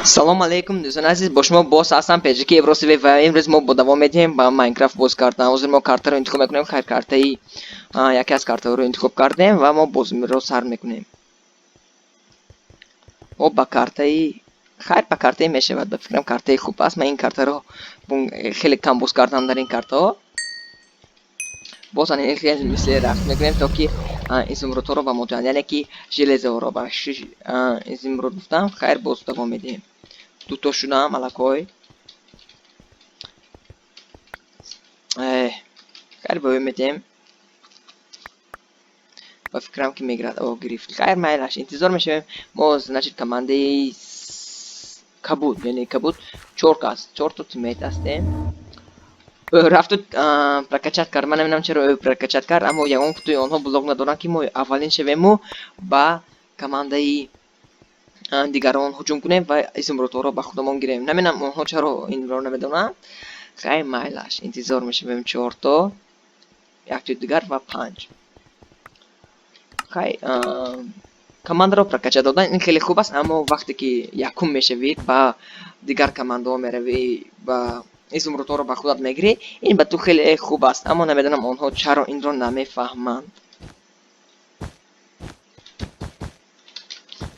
Салом алейкум, дӯстони азиз, бо шумо боз ҳастам Пеҷики Евросиве ва имрӯз мо бо давом медиҳем ба Майнкрафт боз кардан. Ҳозир мо картаро интихоб мекунем. Хайр, картаи яке аз картаҳоро интихоб кардем ва мо бозиро сар мекунем. Мо ба картаи хайр, ба картаи мешавад, ба фикрам картаи хуб аст. Ман ин картаро хеле кам боз кардам дар ин картаҳо. Боз ан хеле мисли рақс мекунем, то ки изумрудҳоро ба мо диҳанд, яъне ки железоҳоро ба изумруд гуфтам. Хайр, боз давом медиҳем. Дуто шудам аллакой. Хайр, ба ӯ медиҳем. Ба фикрам ки мегирад. О, гирифт. Хайр, майлаш, интизор мешавем. Мо, значит, командаи кабуд, яъне кабуд чор кас, чорто teammate ҳастем. Рафту прокачать кард. Ман намедонам, чаро ӯ прокачать кард, аммо ягон кутуи онҳо блок надоранд, ки мо аввалин шавему ба командаи дигарон ҳуҷум кунем ва изумрудҳоро ба худамон гирем. Намедонам, онҳо чаро инро намедонанд. Хайр, майлаш, интизор мешавем. Чорто, яктои дигар ва панҷ. Хай, командаро прокачать додан ин хеле хуб аст, аммо вақте ки якум мешавӣ, ба дигар командаҳо меравӣ ба изумрудҳоро ба худат мегирӣ, ин ба ту хеле хуб аст, аммо намедонам, онҳо чаро инро намефаҳманд.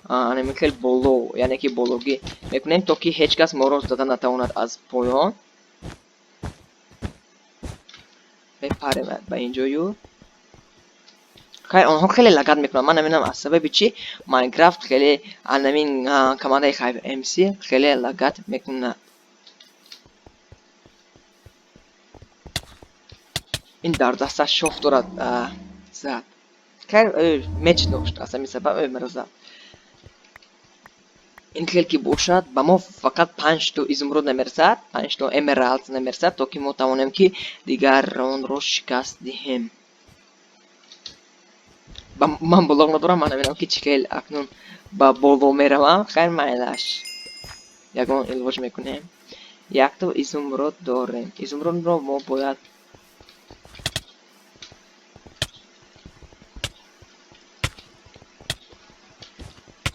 Анами хел боло, яъне ки бологӣ мекунем, то ки ҳеҷ кас моро зада натавонад. Аз поён мепарем ба ин ҷою. Хайр, онҳо хеле лагат мекунанд. Ман намедонам, аз сабаби чӣ Майнкрафт хеле анамин командаи Хайв МС хеле лагат мекунад. Ин дар дасташ шох дорад, зад. Хайр, меч дошт, аз ҳамин сабаб ӯ маро зад. Ин хел ки бошад, ба мо фақат панҷто изумруд намерасад, панҷто emerald намерасад, то ки мо тавонем ки дигаронро шикаст диҳем. Ман блок надорам, ман намедонам, ки чӣ хел акнун ба боло меравам. Хайр, майлаш, ягон илоҷ мекунем. Якто изумруд дорем, изумрудро мо бояд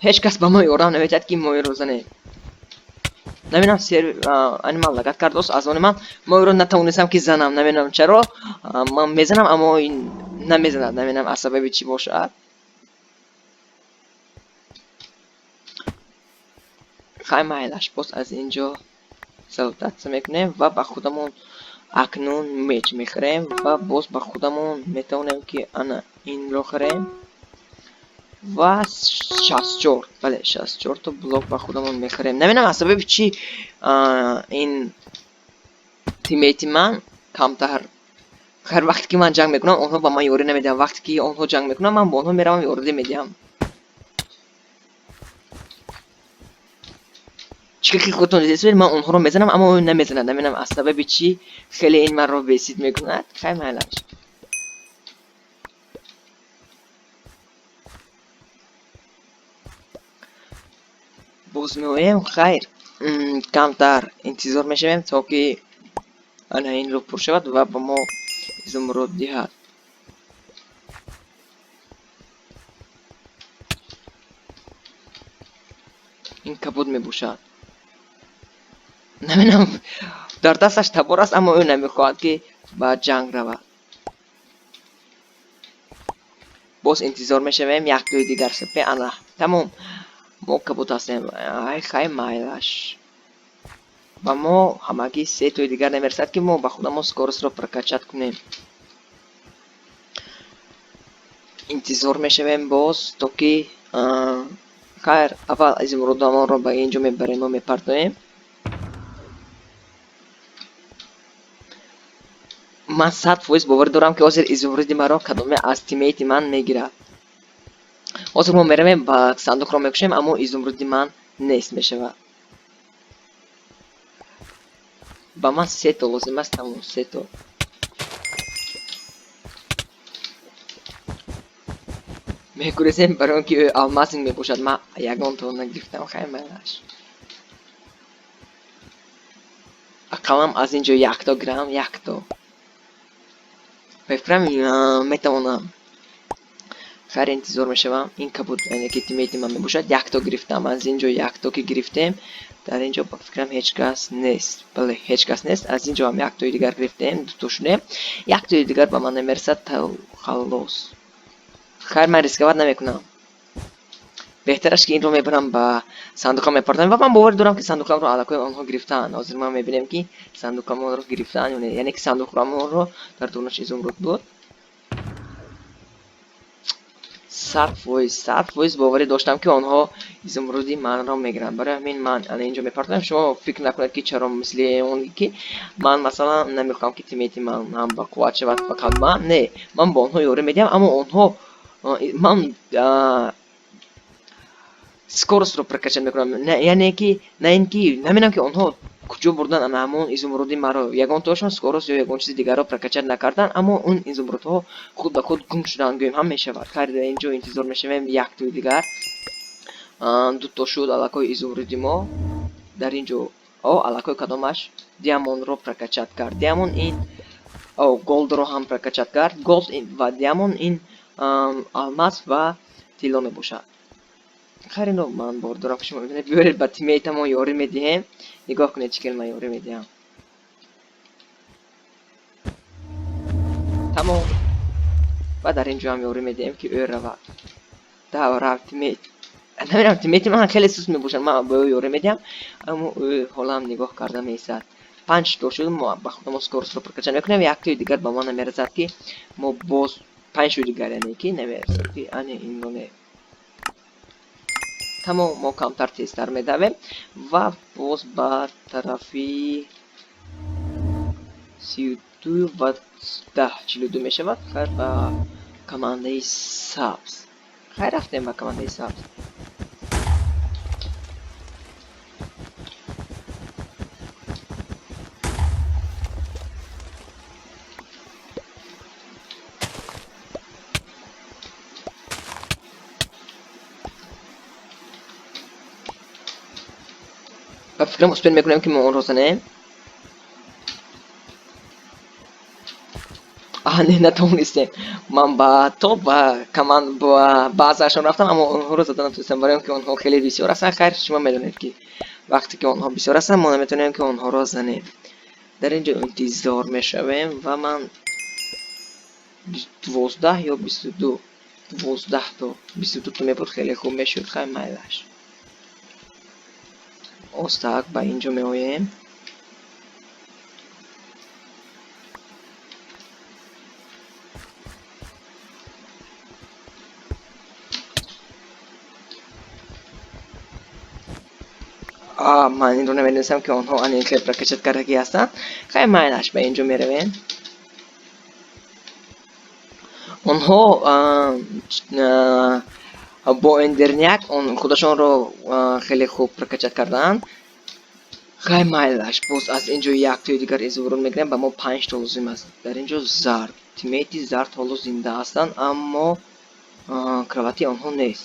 ҳеҷ кас ба мо ёрдам наметиҳад, ки мо инро занем. Намедонам, сервер ани ман лагат кардааст, аз они ман мо инро натавонистам ки занам. Намедонам чаро, ман мезанам, аммо ин намезанад. Намедонам, аз сабаби чӣ бошад. Хай, майлаш, боз аз ин ҷо залутаться мекунем ва ба худамон акнун меч мехарем ва боз ба худамон метавонем ки ана инро харем ва 64, бале, 64то блок ба худамон мехарем. Намедонам, аз сабаби чӣ ин teammate и ман камтар. Хайр, вақте ки ман ҷанг мекунам, онҳо ба ман ёрӣ намедиҳанд, вақте ки онҳо ҷанг мекунанд, ман бо онҳо меравам, ёрдӣ медиҳам. Чӣ ки худтон дидед, ман онҳоро мезанам, аммо ӯ намезанад. Намедонам, аз сабаби чӣ, хеле ин манро бесид мекунад. Хай, майлаш. Боз меоем. Хайр, камтар интизор мешавем, то ки ана инро пур шавад ва ба мо изумруд диҳад. Ин кабуд мебошад. Намедонам, дар дасташ табор аст, аммо ӯ намехоҳад ки ба ҷанг равад. Боз интизор мешавем, яктои дигар сепе. Ана, тамом, мо кабуд ҳастем. Ай, хай, майлаш, ба мо ҳамагӣ сетои дигар намерасад, ки мо ба худамон скорость ро прокачать кунем. Интизор мешавем боз, то ки хайр, аввал изумрудамонро ба ин ҷо мебарему мепартоем. Ман 100% боварӣ дорам, ки ҳозир изумруди маро кадоме аз teammate и ман мегирад. Ҳозир мо меравем ба сандуқро мекушем, аммо изумруди ман нест мешавад. Ба ман сето лозим аст, тамом, сето. Мегурезем, барои он ки ӯ алмазник мебошад. Ман ягонто нагирифтам. Хай, майлаш, ақаллам аз ин ҷо якто гирам, якто. Бефикрам, метавонам. Хайр, интизор мешавам. Ин кабуд, яъне ки teammate и ман мебошад. Якто гирифтам аз ин ҷо, якто ки гирифтем. Дар ин ҷо ба фикрам ҳеҷ кас нест. Бале, ҳеҷ кас нест. Аз ин ҷо ҳам як тои дигар гирифтем, дуто шудем. Як тои дигар ба ман намерасад, халос. Хайр, ман рисковать намекунам. Беҳтараш ки инро мебарам, ба сандуқам мепартам ва ман боварӣ дорам, ки сандуқамро аллакай онҳо гирифтаанд. Ҳозир ман мебинем, ки сандуқамонро гирифтаанд ё не, яъне ки сандуқамонро дар дурунаш изумруд буд. 100%, 100% боварӣ доштам, ки онҳо изумруди манро мегиранд. Барои ҳамин ман ана инҷо мепартоям. Шумо фикр накунед, ки чаро мисли он ки ман масалан намехоҳам, ки teammate и ман ҳам ба қувват шавад, фақат ман не, ман бо онҳо ёрӣ медиҳам, аммо онҳо ман скорость ро прокачать мекунам, яъне ки на ин ки намедонам, ки онҳо куҷо бурдан ана ҳамон изумруди маро. Ягонтоашон скорость ё ягон чизи дигарро прокачать накардан, аммо он изумрудҳо худ ба худ гум шуданд, гӯем ҳам мешавад. Хайр, дар инҷо интизор мешавем як тои дигар. Дуто шуд аллакай изумруди мо. Дар ин ҷо о аллакай кадомаш diamond ро прокачать кард. Diamond ин gold ро ҳам прокачать кард. Gold ва diamond ин алмаз ва тилло мебошад. Хайр, ино ман бор дорам, ки шумо мебинед. Биёред, ба teammate амон ёрӣ медиҳем. Нигоҳ кунед, чӣ хел ман ёрӣ медиҳам. Тамом. Ва дар ин ҷо ҳам ёрӣ медиҳем, ки ӯ равад. Да, рафт teammate. Намедонам, teammate и ман хеле суст мебошад. Ман ба ӯ ёрӣ медиҳам, аммо ӯ ҳолам нигоҳ карда меистад. Панҷ то шуд. Мо ба худамон скорость ро прокачать мекунем. Як тои дигар ба мо намерасад, ки мо боз панҷ тои дигар, яъне ки намерасад, ки ане инро не. Тамом, мо камтар тезтар медавем ва боз ба тарафи 32 ва 10, 42 мешавад. Хайр, ба командаи сабз. Хайр, рафтем ба командаи сабз. Ба фикрам, успеть мекунем, ки мо онро занем. А, не, натавонистем. Ман ба то ба команд ба баъзеашон рафтам, аммо онҳоро зада натавонистам, барои он ки онҳо хеле бисёр ҳастанд. Хайр, шумо медонед, ки вақте ки онҳо бисёр ҳастанд, мо наметавонем, ки онҳоро занем. Дар ин ҷо интизор мешавем ва ман 12 ё 22, 12 то, 22 то мебуд, хеле хуб мешуд. Хайр, майлаш. Остак ба ин ҷо меоем. Ман инро намедонистам, ки онҳо ани хел прокачать кардагӣ ҳастанд. Хайр, майлаш, ба ин ҷо меравем. Онҳо бо эндерняк худашонро хеле хуб прокачать кардаанд. Хайр, майлаш, боз аз ин ҷо як тои дигар изумруд мегирем. Ба мо панҷ то лозим аст. Дар ин ҷо зард, teammate и зард ҳоло зинда ҳастанд, аммо кровать и онҳо нест.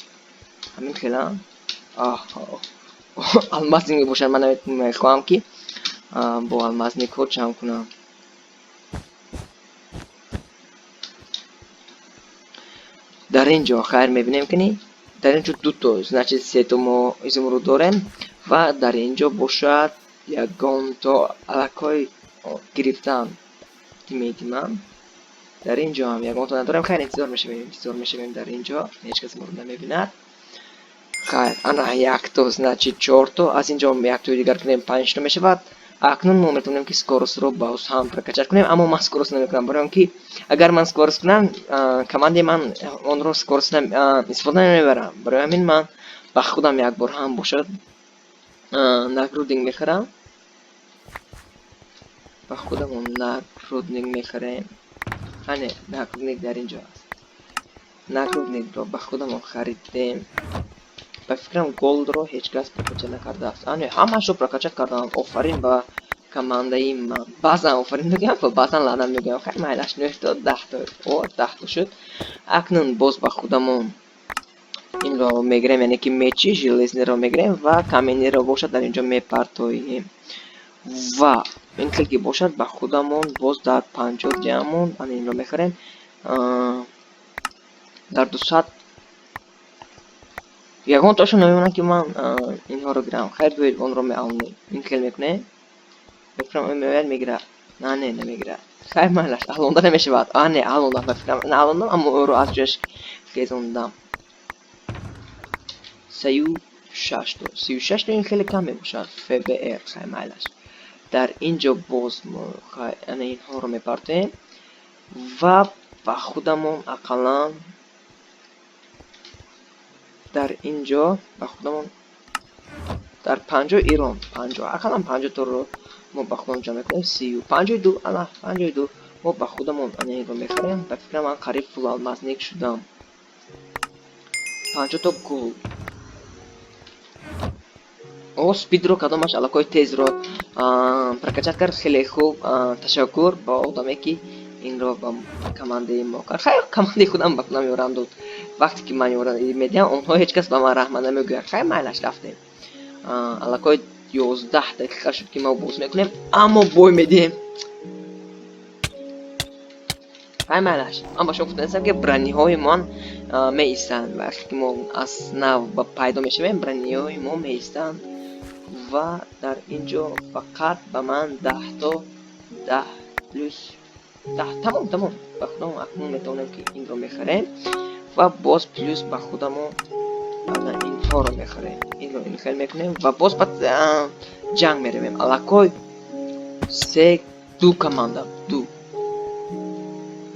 Ҳамин хела алмазник мебошад. Ман мехоҳам, ки бо алмазник ҳо ҷамъ кунам. Дар ин ҷо, хайр, мебинем, ки дар ин ҷо дуто, значит сето мо изумруд дорем ва дар ин ҷо бошад ягонто аллакай гирифтан teammate и ман. Дар ин ҷо ҳам ягонто надорем. Хайр, интизор мешавем, интизор мешавем. Дар ин ҷо ҳеҷ кас моро намебинад. Хайр, ана якто, значит чорто. Аз ин ҷо яктои дигар кунем, панҷто мешавад. Акнун мо метавонем, ки скорость ро боз ҳам прокачать кунем, аммо ман скорость намекунам, барои он ки агар ман скорость кунам, командаи ман онро скорость истифода намебарам. Барои ҳамин ман ба худам як бор ҳам бошад нагрудник мехарам. Ба худамон нагрудник мехарем. Ане, нагрудник дар ин ҷо аст. Нагрудник ро ба худамон харидем. Ба фикрам, gold ро ҳеҷ кас прокачать накардааст. Ане, ҳамаашро прокачать карданд. Офарин ба командаи ман. Баъзан офарин мегӯям ва баъзан лаънат мегӯям. Хайр, майлаш, нӯҳто, 10 то, о, 10 то шуд. Акнун боз ба худамон инро мегирем, яъне ки мечи железный ро мегирем ва камень иро бошад дар инҷо мепартоем. Ва ин хел ки бошад, ба худамон боз дар 50 diamond ана инро мехарем. Дар 200. Ягонтаашон намемонанд, ки ман инҳоро гирам. Хайр, биёед, онро меалонем. Ин хел мекунем. Ба фикрам, ӯ меояд, мегирад. На, не, намегирад. Хайр, майлаш, алонда намешавад. А, не, алондам, ба фикрам, на алондам, аммо ӯро аз ҷояш хезондам. 36 то, 36 то, ин хеле кам мебошад. ФБР. Хайр, майлаш, дар ин ҷо боз мо ана инҳоро мепартоем ва ба худамон ақаллан дар ин ҷо ба худамон дар 50 iron, 50, ақаллан 50 торо мо ба худамон ҷамъ мекунем. 30, 52, ана 52 мо ба худамон ана инро мехарем. Ба фикрам, ман қариб фул алмазник шудам. 50 то gold. О, спидро кадомаш аллакай тезро прокачать кард. Хеле хуб, ташаккур ба одаме, ки инро ба командаи мо кард. Хайр, командаи худам ба худам ёрам дод. Вақте ки ман ёрам медиҳам, онҳо ҳеҷ кас ба ман раҳма намегӯяд. Хайр, майлаш, рафтем. Аллакай 11 дақиқа шуд, ки мо боз мекунем, аммо бой медиҳем. Хайр, майлаш, ман ба шумо гуфтанистам, ки брониҳои мон меистанд. Вақте ки мо аз нав пайдо мешавем, брониҳои мо меистанд. Ва дар ин ҷо фақат ба ман 10 то, 10 плюс 10, тамом, тамом. Ба худамон акнун метавонем, ки инро мехарем ва боз плюс ба худамон ана инҳоро мехарем. Инро ин хел мекунем ва боз ба ҷанг меравем. Аллакай се, ду команда, ду,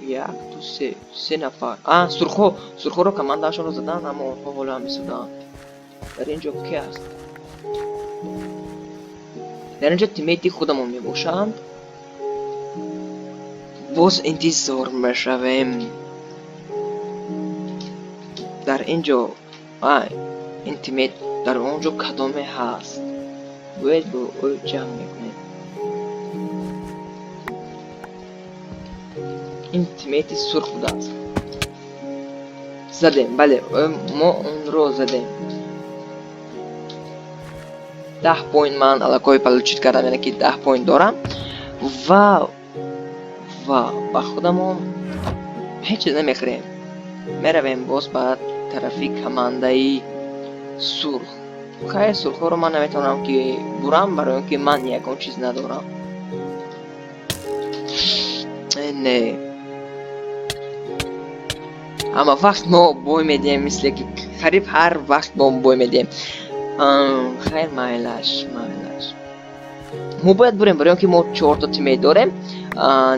як, ду, се, се нафар. А, сурхҳо, сурхҳоро командаашонро заданд, аммо онҳо ҳоло ҳам истоданд. Дар ин ҷо ки аст? Дар ин ҷо тиммейти худамон мебошанд. Боз интизор мешавем. Дар ин ҷо ин тиммейт дар он ҷо кадоме ҳаст? Бояд бо ӯ ҷанг мекунем. Ин тиммейти сурх будааст. Задем, бале, мо онро задем. 10 point ман аллакай получить кардам, яъне ки 10 point дорам ва ба худамон ҳеҷ чиз намехӯрем. Меравем боз ба тарафи командаи сурх. Хайр, сурхҳоро ман наметавонам, ки бурам, барои он ки ман ягон чиз надорам. Не, ҳама вақт мо бой медиҳем, мисле ки қариб ҳар вақт мо бой медиҳем. Хайр, майлаш, майлаш, мо бояд бурем, барои он ки мо чорто тиммейт дорем,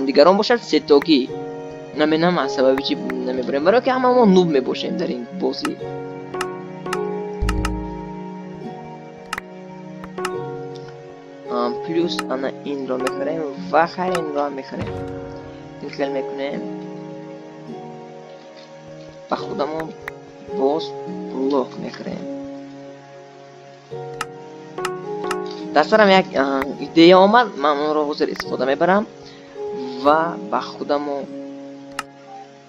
дигарон бошад сетогӣ. Намедонам, аз сабаби чи намебурем, барои ки ҳама мо нуб мебошем дар ин бозӣ. Плюс ана инро мехарем ва хайр, инро ҳам мехарем. Ин хел мекунем, ба худамон боз блок мехарем. Дар сарам як идея омад, ман онро ҳозир истифода мебарам ва ба худамон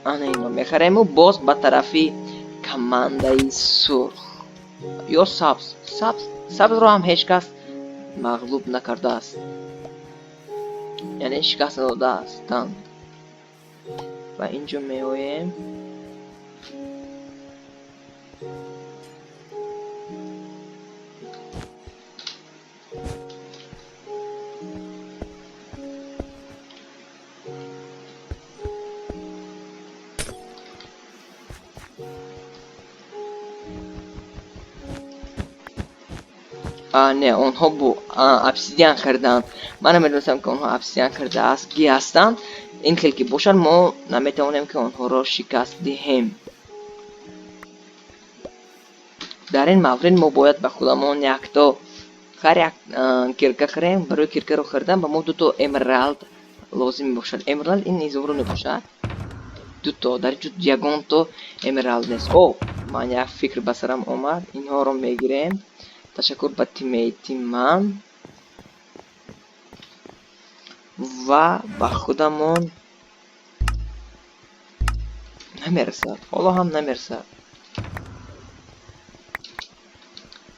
ана инро мехарему боз ба тарафи командаи сурх ё сабз. Сабз, сабзро ҳам ҳеҷ кас мағлуб накардааст, яъне шикаст надодаастанд. Ва инҷо меоем. Не, онҳо бо обсидиан хариданд. Ман намедонистам, ки онҳо обсидиан харидааст ки ҳастанд. Ин хел ки бошад, мо наметавонем, ки онҳоро шикаст диҳем. Дар ин маврид мо бояд ба худамон якто, ҳар як кирка харем. Барои киркаро харидан ба мо дуто emerald лозим мебошад. Emerald ин изумруд мебошад. Дуто, дар инҷо ягонто emerald нест. О, ман як фикр ба сарам омад. Инҳоро мегирем. Ташаккур ба тиммейти ман. Ва ба худамон намерасад, ҳоло ҳам намерасад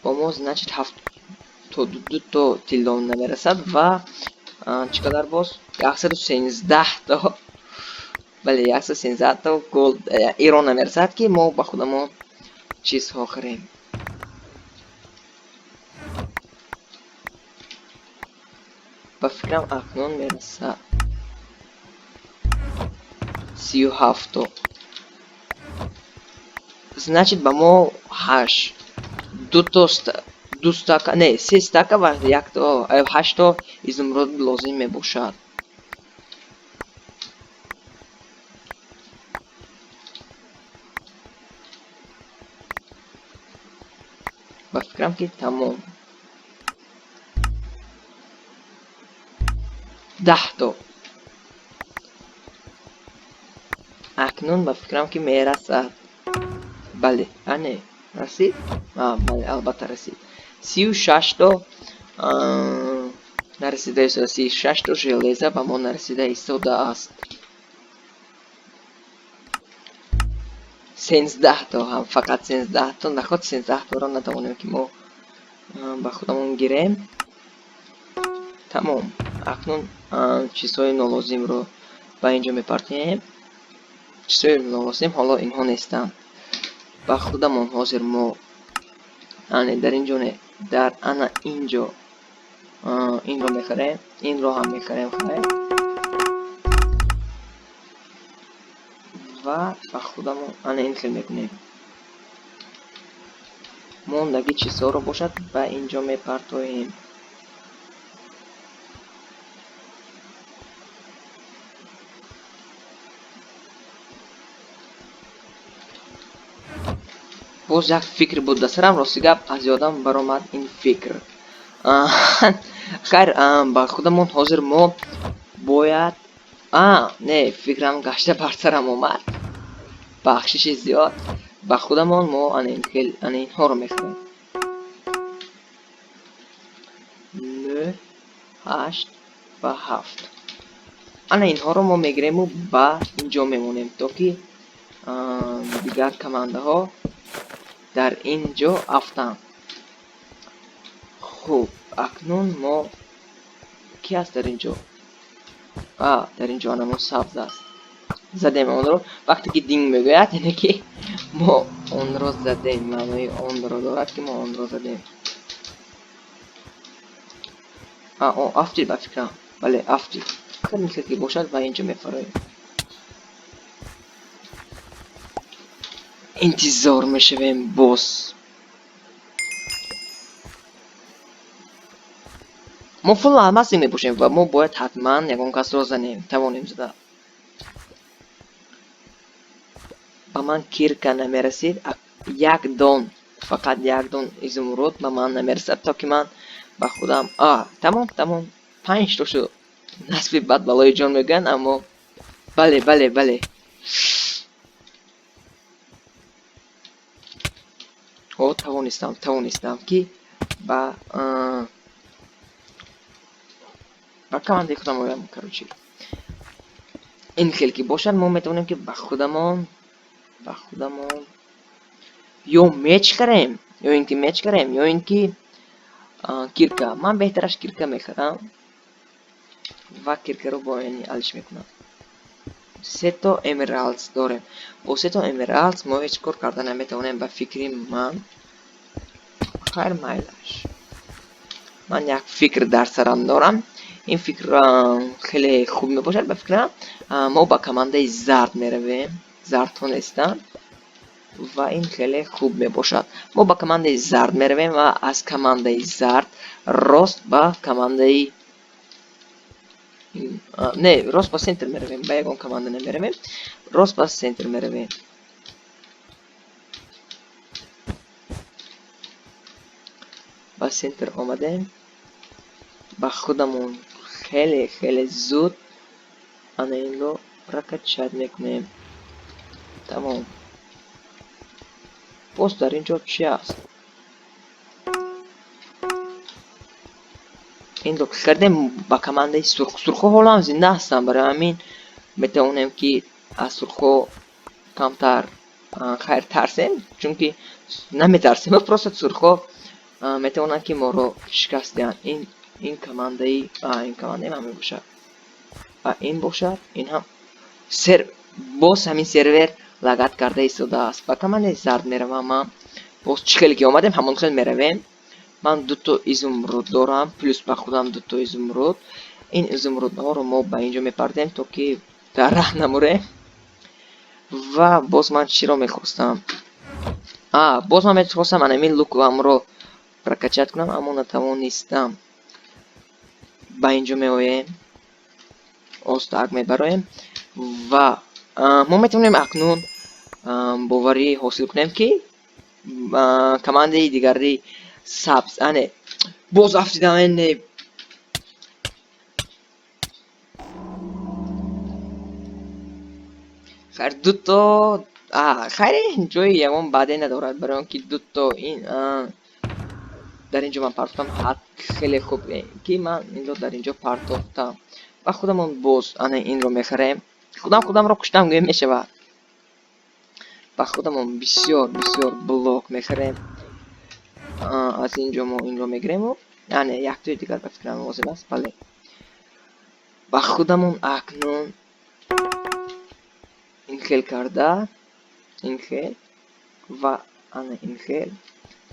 бо мо. Значит, 72 то тилло намерасад. Ва чӣ қадар боз? 113 то, бале, 113 то gold iron намерасад, ки мо ба худамон чизҳо харем. Ба фикрам, акнун мерасад 37-то. Значит, ба мо ҳашт дуто, ду стака, не, се стака ва якто, ҳашто изумруд лозим мебошад. Ба фикрам, ки тамом, 10-то. Акнун ба фикрам, ки мерасад. Бале, ане расид. Бале, албатта, расид. 36-то нарасида истода, 36-то железа ба мо нарасида истодааст. 13-то ҳам, фақат 13-то. Наход 13-торо натавонем, ки мо ба худамон гирем. Тамом, акнун чизҳои нолозимро ба инҷо мепартоем. Чизҳои нолозим ҳоло инҳо нестанд. Ба худамон ҳозир мо ане дар инҷо, не, дар ана инҷо инро мехарем, инро ҳам мехарем. Хайр, ва ба худамон ана ин хел мекунем. Мондаги чизҳоро бошад, ба инҷо мепартоем. Боз як фикр буд дар сарам, рости гап, аз ёдам баромад ин фикр. Хайр, ба худамон ҳозир мо бояд, а не, фикрам гашта бар сарам омад, бахшиши зиёд. Ба худамон мо ана инҳоро мехарем: нӯ, ҳашт ва ҳафт. Ана инҳоро мо мегирему ба инҷо мемонем, то ки дигар командаҳо дар ин ҷо афтанд. Хуб, акнун мо ки аст дар ин ҷо? А, дар ин ҷо анамон сабз аст. Задем онро. Вақте ки динг мегӯяд, яъне ки мо онро задем, маънои онро дорад, ки мо онро задем. А, о, афтид, ба фикрам. Бале, афтид. Мисле ки бошад, ба инҷо мефароем. Интизор мешавем боз. Мо full алмазӣ мебошем ва мо бояд ҳатман ягон касро занем, тавонем зада. Ба ман кирка намерасид, як дон, фақат як дон изумруд ба ман намерасад, то ки ман ба худам. А, тамом, тамом, панҷто шуд. Насби бад балои ҷон мегӯянд, аммо бале, бале, бале. О, тавонистам, тавонистам, ки ба командаи худам оям. Короче, ин хел ки бошад, мо метавонем, ки ба худамон ё меч харем, ё ин ки меч харем, ё ин ки кирка. Ман беҳтараш кирка мехарам ва киркаро бо ин алиш мекунам. Сето emeralds дорем. Бо сето emeralds мо ҳеҷ кор карда наметавонем, ба фикри ман. Хайр, майлаш. Ман як фикр дар сарам дорам. Ин фикр хеле хуб мебошад, ба фикрам. Мо ба командаи зард меравем. Зардҳо нестанд ва ин хеле хуб мебошад. Мо ба командаи зард меравем ва аз командаи зард рост ба командаи, не, рост ба центр меравем. Ба ягон команда намеравем, рост ба центр меравем. Ба центр омадем. Ба худамон хеле хеле зуд ана инро прокачать мекунем. Тамом. Боз дар ин ҷо чи аст? Инро кардем, ба командаи сурх. Сурхҳо ҳоло ҳам зинда ҳастанд, барои ҳамин метавонем, ки аз сурхҳо камтар, хайр, тарсем, чунки наметарсем, просто сурхҳо метавонанд, ки моро шикаст диҳанд. Ин командаи ман мебошад ва ин бошад, ин ҳам сер, боз ҳамин сервер лагать карда истодааст. Ба командаи зард меравам ман. Боз чӣ хеле ки омадем, ҳамон хел меравем. Ман дуто изумруд дорам, плюс ба худам дуто изумруд. Ин изумрудҳоро мо ба инҷо мепардем, то ки дар раҳ намурем. Ва боз ман чиро мехостам? Боз ман мехостам анамин лукамро прокачать кунам, аммо натавонистам. Ба инҷо меоем, остак мебароем ва мо метавонем акнун боварӣ ҳосил кунем, ки командаи дигари сабз, ане, боз афтидам, не. Хайр, дуто, хайр, ҷои ягон баъде надорад, барои он ки дуто ин дар инҷо ман партофтам. Ҳад хеле хуб, ки ман инро дар инҷо партофтам ва худамон боз ана инро мехарем. Худам худамро куштам, гӯем мешавад. Ба худамон бисёр бисёр блок мехарем. Аз инҷо мо инро мегирему, яъне яктои дигар ба фикрам лозим аст. Бале, ба худамон акнун ин хел карда, ин хел ва ана ин хел.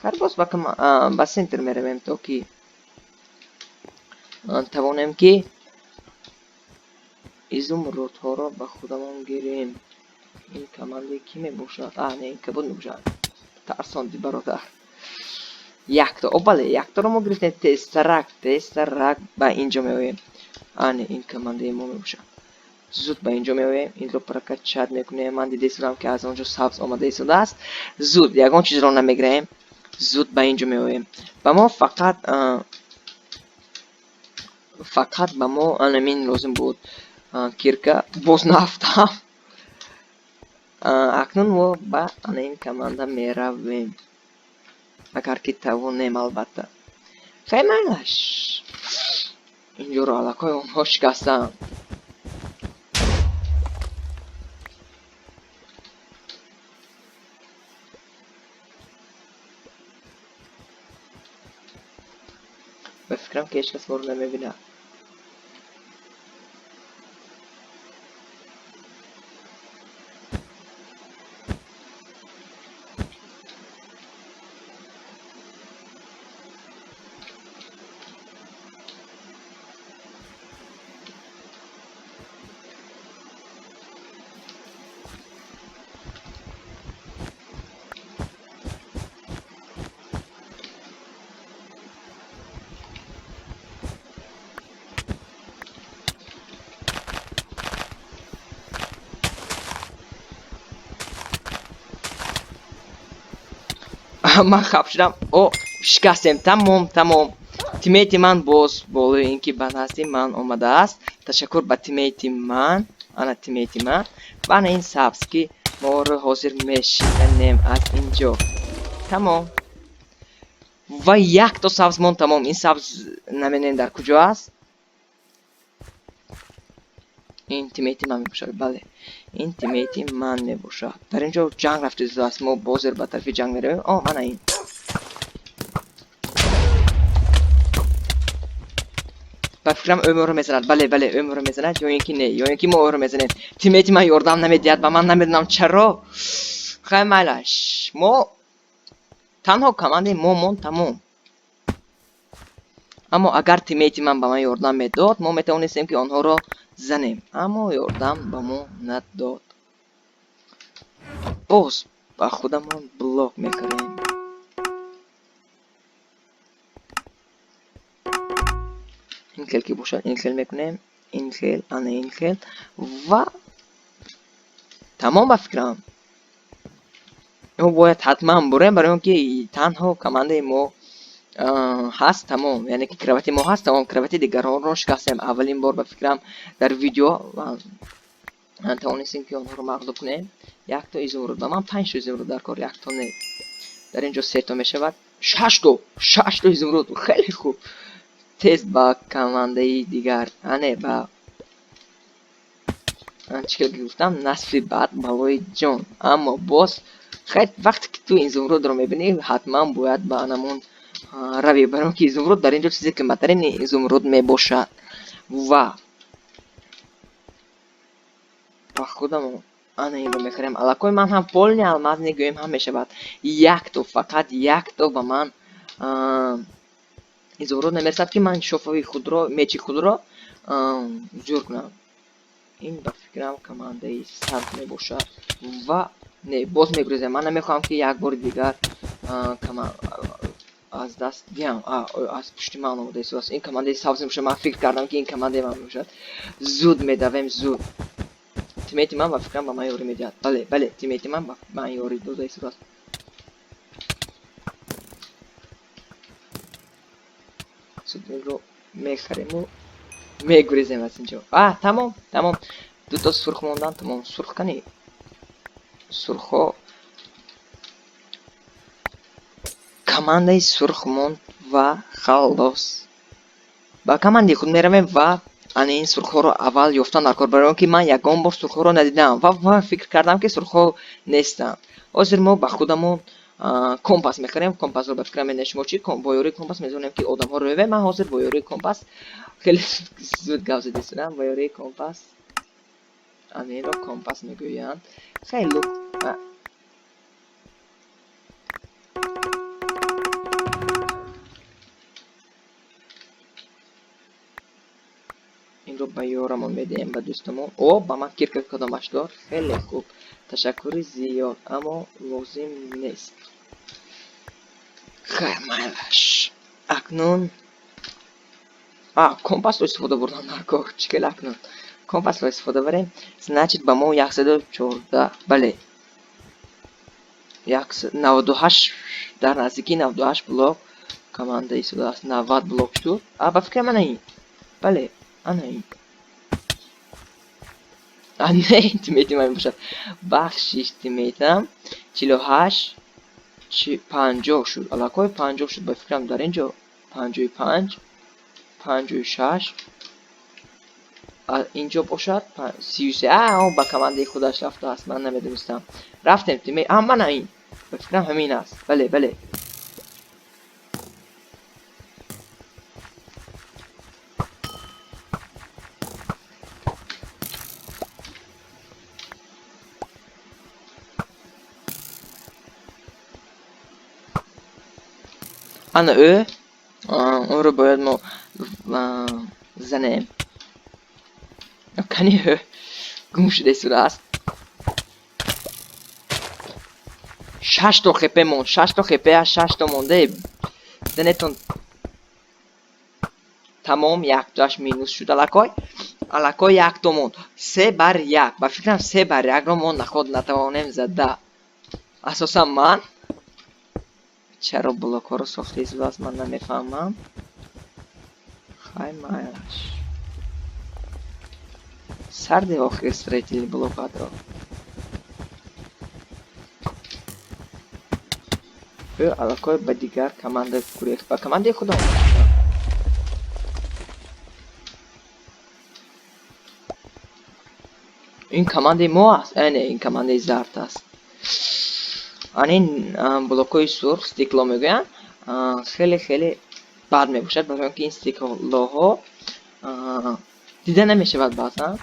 Хайр, боз ба центр меравем, то ки тавонем, ки изумрудҳоро ба худамон гирем. Ин командаи кӣ мебошад? А, не, ин кабуд мебошад. Тарсонди, бародар. Якто, о, бале, якторо мо гирифтем. Тезтарак, тезтарак ба инҷо меоем. Ане, ин командаи мо мебошад. Зуд ба инҷо меоем, инро прокачать мекунем. Ман дида истодам, ки аз он ҷо сабз омада истодааст. Зуд ягон чизро намегирем, зуд ба инҷо меоем. Ба мо фақат ба мо анамин лозим буд, кирка. Боз нафтам. Акнун мо ба ана ин команда меравем, агар ки тавонем, албатта. Хай, майлаш, инҷоро аллакай онҳо шикастанд. Ба фикрам, ки ҳеҷ кас моро намебинад. Ман хаб шудам. О, шикастем, тамом, тамом. Тиммейти ман боз болои ин ки ба назди ман омадааст. Ташаккур ба тиммейти ман. Ана тиммейти ман ва ана ин сабз, ки моро ҳозир мешиканем аз инҷо. Тамом, ва якто сабз мон. Тамом, ин сабз намедонем дар куҷо аст. Ин тиммейти ман мебошад. Бале, ин тиммейти ман мебошад. Дар ин ҷо ҷанг рафта истодааст. Мо бозер ба тарафи ҷанг меравем. О, ана ин. Ба фикрам, ӯ моро мезанад. Бале, бале, ӯ моро мезанад ё ин ки не, ё ин ки мо ӯро мезанем. Тиммейти ман ёрдам намедиҳад ба ман, намедонам чаро. Хай, майлаш, мо танҳо командаи мо монд, тамом. Аммо агар тиммейти ман ба ман ёрдам медод, мо метавонистем, ки онҳоро занем, аммо ёрдам ба мо надод. Боз ба худамон блок мекунем. Ин хел ки бошад, ин хел мекунем, ин хел, ана ин хел ва тамом. Ба фикрам, мо бояд ҳатман бурем, барои он ки танҳо командаи мо ҳаст, тамом. Яъне ки кровати мо ҳаст, тамом. Кровати дигаронро шикастем. Аввалин бор, ба фикрам, дар видео тавонистем, ки онҳоро мағлуб кунем. Якто изумруд, ба ман панҷто изумруд дар кор, якто не. Дар ин ҷо сето мешавад, шашто, шашто изумруд. Хеле хуб. Тез ба командаи дигар. Ане, ба чӣ хел гуфтам, насфи бад балои ҷон. Аммо боз хай, вақте ки ту изумрудро мебинӣ, ҳатман бояд ба анамон равӣ, барои он ки изумруд дар ин ҷо чизи қиматтарини изумруд мебошад. Ва ба худамон ана инро мехарем. Аллакай ман ҳам полный алмазный гӯем ҳам мешавад. Якто, фақат якто ба ман. Изумруд намерасад, ки ман шофаи худро, мечи худро зӯр кунам. Ин ба фикрам командаи сабз мебошад ва не, боз мегурезем. Ман намехоҳам, ки як бори дигар аз даст диҳам. Аз пушти ман омода истодааст. Ин командаи сабз мебошад. Ман фикр кардам, ки ин командаи ман мебошад. Зуд медавем, зуд. Тиммейти ман ба фикрам ба ман ёрӣ медиҳад. Бале, бале, тиммейти ман ба ман ёрӣ дода истодааст. Зуд мехарему мегурезем аз инҷо. А, тамом, тамом, дуто сурх мондан, тамом. Сурх кани, сурхҳо, командаи сурх монд ва халос. Ба командаи худ меравем ва ана ин сурхҳоро аввал ёфтан дар кор, барои он ки ман ягон бор сурхҳоро надидам ва фикр кардам, ки сурхҳо нестанд. Ҳозир мо ба худамон компас мехарем. Компасро ба фикрам медонед шумо чи, бо ёрии компас метавонем, ки одамҳоро ёбем. Ман ҳозир бо ёрии компас, хеле зуд гап задистудам, бо ёрии компас, ана инро компас мегӯянд, хеле инро ба ёрамон медиҳем, ба дӯстамон. О, ба ман кирка кадомаш дор. Хеле хуб, ташаккури зиёд, аммо лозим нест. Хайр, майлаш. Акнун а компасро истифода бурдам дар кор. Чӣ хел? Акнун компасро истифода барем. Значит, ба мо 114, бале, 98, дар наздикии 98 блок команда истодааст. 90 блок шуд. А, ба фикрам, ана ин, бале, ана ин. А, не, тиммейти ман мебошад. Бахшиш, тиммейтам. 48, 50 шуд, аллакай 50 шуд. Ба фикрам, дар ин ҷо 55, 56 инҷо бошад, 33. А, ба командаи худаш рафтааст, ман намедонистам. Рафтем, тиммейт. А, мана ин, ба фикрам, ҳамин аст. Бале, бале. Ана ӯ, ӯро бояд мо занем. Кани ӯ гум шуда истодааст. Шашто ХП монд, шашто ХП, шашто монде. Занетон, тамом, яктоаш минус шуд. Аллакай, аллакай якто монд. 3 бар 1. Ба фикрам, 3 бар 1-ро мо наход натавонем зада. Асосан ман чаро блокҳоро сохта истодааст, ман намефаҳмам. Хай, майлаш, сарде охир строительный блокадро. Ӯ аллакай ба дигар команда гурехт, ба командаи худо. Ин командаи мо аст, не, ин командаи зард аст. Ан ин блокҳои сурх, стекло мегӯянд, хеле хеле бад мебошад, барои он ки ин стеклоҳо дида намешавад баъзан.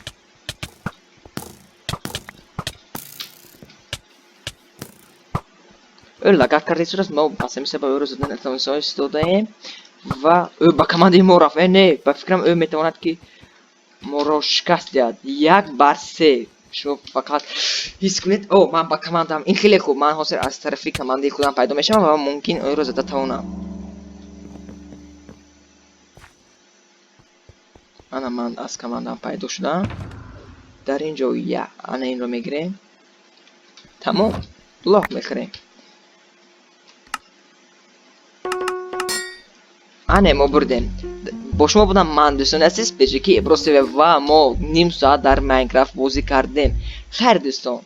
Ӯ лагат карда истодааст. Мо аз ҳамин сабаб ӯро зада натавониста истодаем ва ӯ ба командаи мо рафт. Э, не, ба фикрам, ӯ метавонад, ки моро шикаст диҳад. 1 бар 3. Шумо фақат ҳис кунед. О, ман ба командаам, ин хеле хуб. Ман ҳозир аз тарафи командаи худам пайдо мешавам ва мумкин ӯро зада тавонам. Ана ман аз командаам пайдо шудам. Дар ин ҷо я ана инро мегирем, тамом, блок мехӯрем. Ане, мо бурдем. Бо шумо будам ман, дӯстони азиз, Печики Ибросеве, ва мо ним соат дар Майнкрафт бозӣ кардем. Хайр, дӯстон.